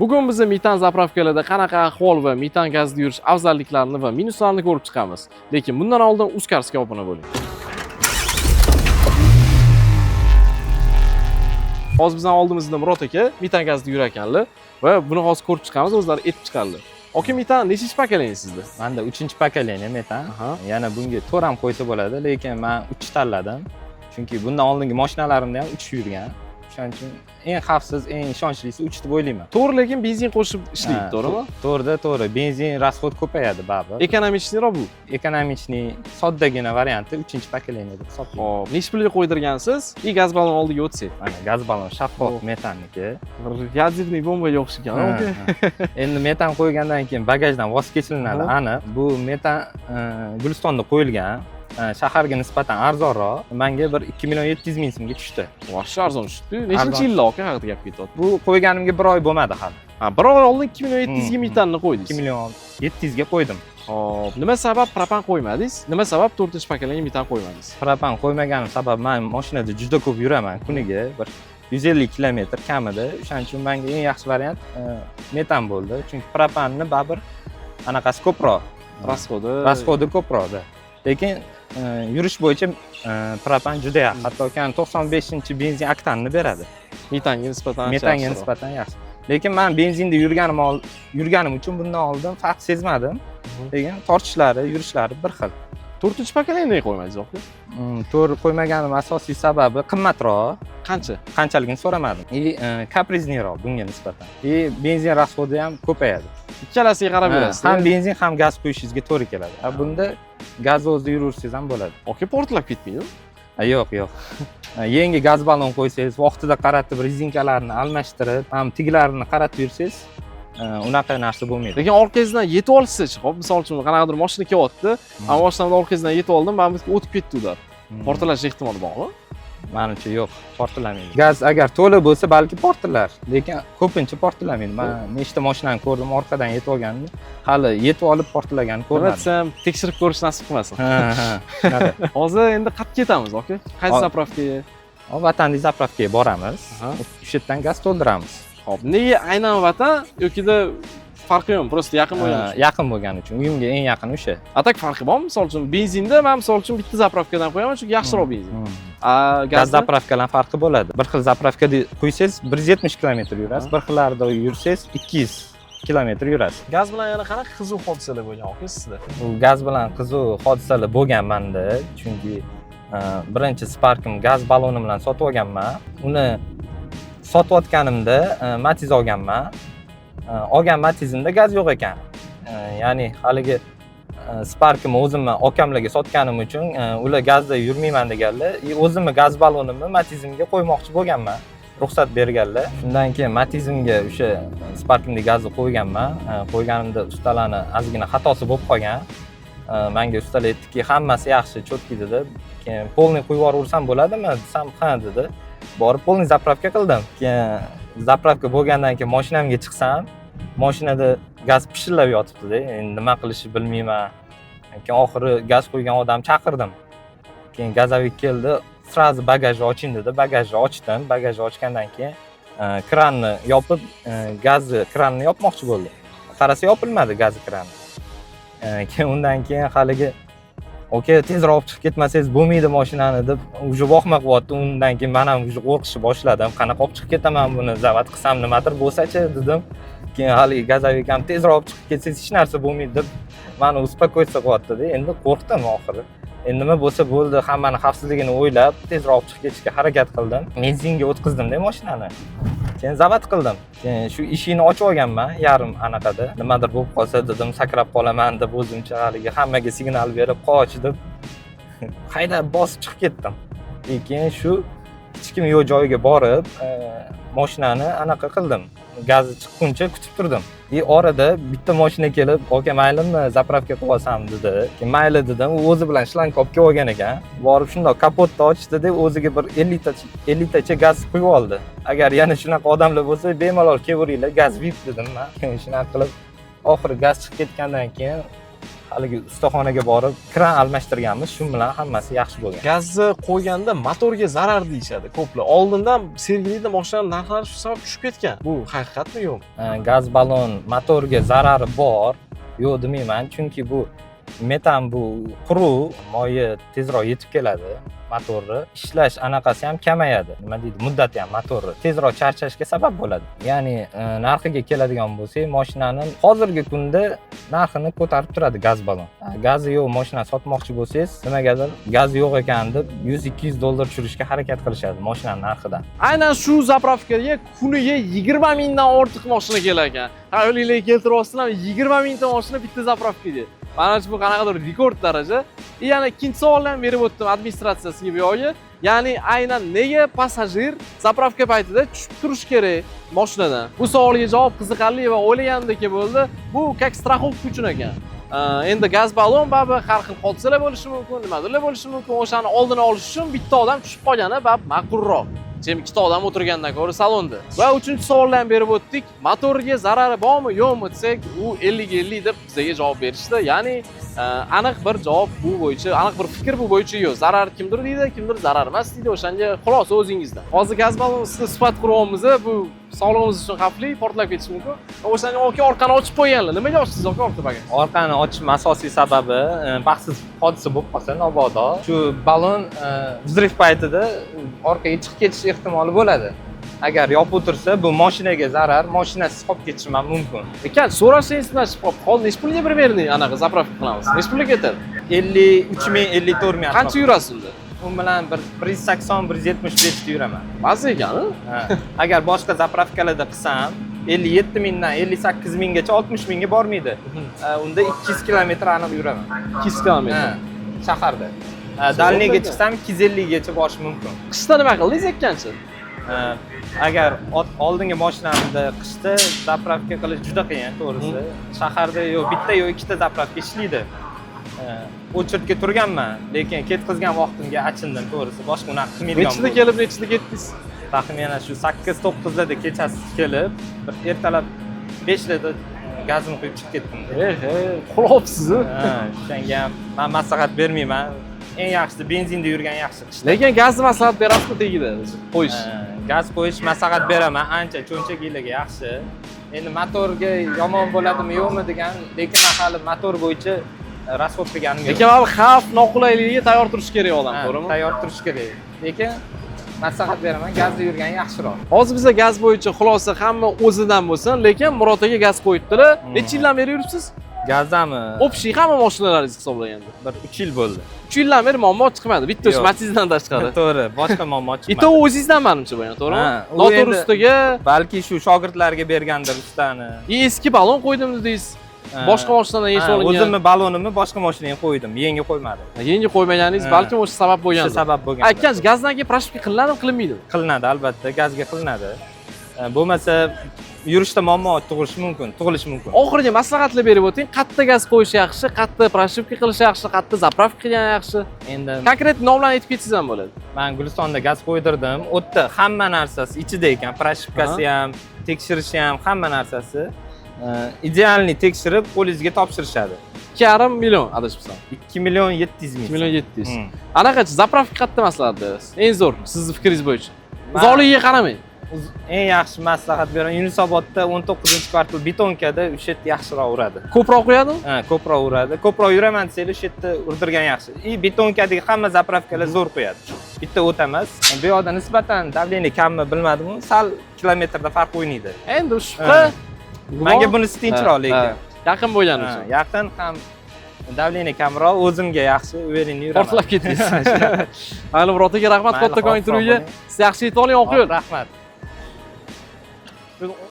Bugun biz metan заправка larda qanaqa ahvol va metan gazida yurish afzalliklarini va minuslarini ko'rib chiqamiz. Lekin bundan oldin Uzcarsga obuna bo'ling. Hozir bizning oldimizda Murod aka metan gazida yurar ekanlar va buni hozir ko'rib chiqamiz, o'zlari aytib chiqadilar. Aka, metan nechinchi поколение sizda? Manda uchinchi поколение metan. Yana bunga 4 ham qo'ysa bo'ladi, lekin man 3 tanladim. Chunki bundan oldingi mashinalarimda ham 3 yurgan. O'shaning uchun eng xavfsiz, eng ishonchlisi 3 deb o'ylayman. To'g'ri, lekin benzin qo'shib ishlaydi, Ha, to'g'rimi? To'g'rida, to'g'ri. Benzin расход ko'payadi baribir. Экономичный roq bu. Экономичный, soddagina varianti uchinchi поколение deb hisoblayman. Hop, nechi pulga qo'ydirgansiz? И gaz ballon oldiga o'tsak. Mana gaz ballon shaffof Oh. metanniki. Bir ядерный bombaga o'xshagan. Ha, Aka. ha. Endi metan qo'ygandan keyin bagajdan voz kechilinadi aniq. Bu metan Gulistonda qo'yilgan. Shaharga nisbatan arzonroq. Menga bir 2 million 700 ming so'mga tushdi. Вообще arzon tushibdi. Nechinchi Arzon. yilda aka haqida gap ketyapti? Bu qo'yganimga bir oy bo'lmadi hali. Ha, bir oy oldin 2 million 700 ga metanni qo'ydingiz. 2 million 700 ga qo'ydim. Hop, nima sabab propan qo'ymadingiz? Nima sabab 4-поколение metan qo'ymadingiz? Propan qo'ymaganim sabab men mashinada juda ko'p yuraman, kuniga bir 150 kilometr kamida. O'shaning uchun menga eng yaxshi variant metan bo'ldi. Chunki propanni baribir anaqasi ko'proq. Расход i. Расход i ko'proqda. Lekin yurish bo'yicha propan juda yaxshi. Hattoki 95 benzin oktanni beradi. Metanga nisbatan ancha Metanga yaxshiroq. nisbatan yaxshi. Lekin men benzinda yurganim uchun bundan oldin farq sezmadim. Lekin tortishlari, yurishlari bir xil. 4-поколение nega qo'ymadingiz aka? To'g'ri, qo'ymaganim asosiy sababi qimmatroq. Qancha? Qanchaligini so'ramadim. И капризный roq bunga nisbatan. И benzin расход i ham ko'payadi. Ikkalasiga qarab Ha, yurasiz. ham benzin, ham gaz quyishingizga to'g'ri keladi. A bunda gaz o'zida yuraversangiz ham bo'ladi. Aka, portlab ketmaydimi? Ha, yo'q, yo'q. Ha, yangi gaz ballon qo'ysangiz, vaqtida qaratib, rezinkalarni almashtirib, ham tiglarini qaratib yursangiz, unaqa narsa bo'lmaydi. Lekin orqangizdan yetib olsa-chi, hop, misol uchun qanaqadir mashina kelyapti, man mashinamni orqangizdan yetib oldim, mana bu o'tib ketdi ular. Portlash ehtimoli bormi? Manimcha yo'q, portlamaydi. Gaz agar to'la bo'lsa, balki portlar, lekin ko'pincha portlamaydi. Man nechta mashinani ko'rdim, orqadan yetib olganini, hali yetib olib portlaganini Nima ko'rmadim. desam, tekshirib ko'rish nasib qilmasin. Ha, shunaqa. Hozir endi qayerga ketamiz, aka? Qaysi заправка ga? Hop, Vatanlik заправка ga boramiz. O'sha yerdan gaz to'ldiramiz. Hop, nega aynan Vatan yokida farqi yo'qmi? Просто yaqin bo'lgani uchun. Yaqin bo'lgani uchun. Uyimga eng yaqini o'sha. А так farqi bormi? Misol uchun benzinda men misol uchun bitta заправка dan qo'yaman, chunki yaxshiroq benzin. A Gaz gazda заправка lar farqi bo'ladi. Bir xil заправка da quysangiz 170 kilometr yurasiz, bir xillarida yursangiz 200 kilometr yurasiz. Gaz bilan yana qanaqa qiziq hodisalar bo'lgan aka sizda? Bu gaz bilan qiziq hodisalar bo'lgan menda, chunki birinchi Sparkim gaz balloni bilan sotib olganman. Uni sotayotganimda Matiz olganman. Olgan Matizimda gaz yo'q ekan. Ya'ni haligi Sparkimni o'zimni okamlarga sotganim uchun ular gazda yurmayman deganlar, и o'zimni gaz ballonimni Matizimga qo'ymoqchi bo'lganman. Ruxsat berganlar. Shundan keyin Matizimga o'sha Sparkimda gazni qo'yganman. Qo'yganimda ustalarni ozgina xatosi bo'lib qolgan. Menga ustalar aytdiki, hammasi yaxshi, чётко dedi. Keyin полный qo'yib yuboraversam bo'ladimi desam, ha dedi. Borib полный заправка qildim. Keyin заправка bo'lgandan keyin mashinamga chiqsam, mashinada gaz pishillab yotibdi-da. Endi nima qilishni bilmayman. Keyin oxiri gaz qo'ygan odam chaqirdim. Keyin газовик keldi, сразу bagajni oching dedi. Bagajni ochdim. Bagajni ochgandan keyin kranni yopib, gazni kranni yopmoqchi bo'ldi. Qarasa yopilmadi gaz krani. Keyin undan keyin haligi aka tezroq olib chiqib ketmasangiz bo'lmaydi mashinani deb уже vohma qilyapti. Undan keyin men ham уже qo'rqishni boshladim. Qanaqa olib chiqib ketaman buni? Zavod qilsam nimadir bo'lsa-chi dedim. Keyin haligi газовик ham tezroq olib chiqib ketsangiz hech narsa bo'lmaydi deb mani успокоиться qilyapti-da. Endi qo'rqdim oxiri. Endi nima bo'lsa bo'ldi, hammani xavfsizligini o'ylab tezroq olib chiqib ketishga harakat qildim. Benzinga o'tkazdim-da mashinani. Keyin zavod qildim. Keyin shu eshikni ochib olganman yarim anaqada. Nimadir bo'lib qolsa dedim, sakrab qolaman deb o'zimcha haligi hammaga signal berib qoch deb haydab bosib chiqib ketdim. Keyin shu hech kim yo'q joyga borib, mashinani anaqa qildim. Gazi chiqquncha kutib turdim. И orada bitta mashina kelib, "Aka, maylimi, заправка qilib olsam" dedi. Keyin mayli dedim. U o'zi bilan shlang olib kelib olgan ekan. Borib shundoq kapotni ochdida o'ziga bir 50 ta 50 tacha gaz quyib oldi. Agar yana shunaqa odamlar bo'lsa, bemalol kelaveringlar, gaz VIP dedim men. Keyin shunaqa qilib oxiri gaz chiqib ketgandan keyin Haligi ustaxonaga borib kran almashtirganmiz, shu bilan hammasi yaxshi bo'lgan. Gazni qo'yganda motorga zarar deyishadi ko'plar. Oldindan Sergelida mashinalar narxlari shu sabab tushib ketgan. Bu haqiqatmi, yo'qmi? Gaz ballon motorga zarari bor, yo'q demayman, chunki bu metan, bu quruq moyi tezroq yetib keladi, motorni ishlash anaqasi ham kamayadi, nima deydi, muddati ham, motorni tezroq charchashga sabab bo'ladi. Ya'ni narxiga keladigan bo'lsak, moshinani hozirgi kunda narxini ko'tarib turadi gaz ballon. Gazi yo'q moshina sotmoqchi bo'lsangiz, nimagadir gazi yo'q ekan deb 100-200 dollar tushirishga harakat qilishadi moshinani narxidan. Aynan shu заправка ga kuniga 20 mingdan ortiq mashina kelar ekan. Xayolinglarga keltiryapsizlar, 20 mingta mashina bitta заправка ga. Manimcha, bu qanaqadir rekord daraja. И yana ikkinchi savolni ham berib o'tdim administratsiyasiga bu yog'iga. Ya'ni aynan nega passajir заправка paytida tushib turishi kerak mashinadan? Bu savolga javob qiziqarli va o'ylagandek bo'ldi. Bu как страховка uchun ekan. Endi gaz ballon baribir har xil hodisalar bo'lishi mumkin, nimadirlar bo'lishi mumkin. O'shani oldini olish uchun bitta odam tushib qolgani baribir ma'qulroq, чем ikkita odam o'tirgandan ko'ra salonda. Va uchinchi savolni ham berib o'tdik. Motorga zarari bormi, yo'qmi desak, u 50 50 deb bizga javob berishdi. Ya'ni aniq bir javob bu bo'yicha, aniq bir fikr bu bo'yicha yo'q. Zarar kimdir deydi, kimdir zarar emas deydi. O'shanga xulosa o'zingizdan. Hozir gaz ballon ustida suhbat quryapmiz. Bu sog'lig'imiz uchun xavfli, portlab ketishi mumkin. O'shanga aka orqani ochib qo'yganlar. Nimaga ochdingiz aka orqa bagaj? Orqani ochishim asosiy sababi baxtsiz hodisa bo'lib qolsa mabodo, shu ballon взрыв paytida orqaga chiqib ketish ehtimoli bo'ladi. Agar yopib o'tirsa, bu moshinaga zarar, moshinasiz qolib ketishim ham mumkin. Ekan, so'rashingiz bilan chiqib qolibdi. Hozir nechi pulga примерно anaqa заправка qilamiz? Nechi pulga ketadi? 53 ming, 54 ming. Qancha yurasiz unda? U bilan bir 180, 175 da yuraman. Mazza ekan. Ha. Agar boshqa заправка larda qilsam, 57 mingdan 58 minggacha, 60 mingga bormaydi. Unda 200 kilometr aniq yuraman. 200 kilometr. Ha, shaharda. Дальний ga chiqsam, 250 gacha borish mumkin. Qishda nima qildingiz ekkanchi? Ha, agar oldingi mashinamda qishda заправка qilish juda qiyin, to'g'risi. Shaharda yo bitta, yo ikkita заправка ishlaydi. Очередь ga turganman, lekin ketkazgan vaqtimga achindim, to'g'risi. Boshqa unaqa qilmaydigan Nechida bo'ldim. kelib, nechida ketdingiz? Taxminan shu 8-9 larda kechasi kelib, bir ertalab 5 larda gazimni quyib chiqib ketdim. Eh, uxlabsiz. Ha, o'shanga ham man maslahat bermayman. Eng yaxshisi benzinda yurgan yaxshi qishda. Lekin gazni maslahat berasizmi tagida qo'yish? Ha, gaz qo'yish maslahat beraman, ancha cho'nchaginglarga yaxshi. Endi motorga yomon bo'ladimi, yo'qmi degan, lekin man hali motor bo'yicha расход qilganim yo'q. Lekin baribir xavf, noqulayligiga tayyor turish kerak odam, Ha, to'g'rimi? Tayyor turish kerak. Lekin maslahat beraman, gazda yurgan yaxshiroq. Hozir biza gaz bo'yicha xulosa hamma o'zidan bo'lsin, lekin Murod aka gaz qo'yibdilar. Necha yildan beri yuribsiz? Gazdami? Общий hamma mashinalaringizni hisoblaganda. Bir 3 yil bo'ldi. 3 yildan beri muammo chiqmadi. Bitta o'sha Yo'q. Matizdan tashqari. To'g'ri, boshqa muammo chiqmadi. И то o'zingizdan manimcha bu ham, to'g'rimi? Ha, u Noto'g'ri ustiga balki shu shogirdlarga bergandir ustani. Eski balon qo'ydim dedingiz. Ha. Boshqa mashinadan yechib Ha, olingan. o'zimni balonimni boshqa mashinaga qo'ydim, yangi qo'ymadim. Yangi qo'ymaganingiz Ha. balkim o'sha sabab bo'lgandir. O'sha sabab bo'lgan. Aytgansiz, gazdan keyin прошивка qilinadimi, qilinmaydimi? Qilinadi, albatta, gazga qilinadi. Bo'lmasa yurishda muammo tug'ilishi mumkin. Oxirgi maslahatlar berib o'ting. Qayerda gaz qo'yish yaxshi, qayerda прошивка qilish yaxshi, qayerda заправка qilgan yaxshi? Endi Konkret nomlarni aytib ketsangiz ham bo'ladi. Man Gulistonda gaz qo'ydirdim. U yerda hamma narsasi ichida ekan, прошивка si ham, tekshirishi ham, hamma narsasi. Идеальный tekshirib, qo'lingizga topshirishadi. 2,5 million adashmasam. 2 million 700 ming. 2 million 700. Anaqachi, заправка qayerda maslahat berasiz? Eng zo'r, sizni fikringiz bo'yicha. Uzoqligiga qaramang. Eng yaxshi maslahat beraman. Yunusobodda 19-kvartal betonkada, o'sha yerda yaxshiroq uradi. Ko'proq qo'yadimi? Ha, ko'proq uradi. Ko'proq yuraman desanglar, o'sha yerda urdirgan yaxshi. И betonkadagi hamma заправка lar zo'r qo'yadi. Bitta o't emas. Bu yoqda nisbatan давление kammi, bilmadim, sal kilometrda farq o'ynaydi. Endi shubha. Menga bunisi tinchroq lekin. Ha, yaqin bo'lgani Ha, uchun. Yaqin ham, давление kamroq, o'zimga yaxshi, уверенный yuraman. Portlab ketdingiz. Mayli, Murod aka, rahmat Mayli, kattakon hop, intervyuga. sog' bo'ling. Siz yaxshi yetib oling, oq yo'l. Rahmat.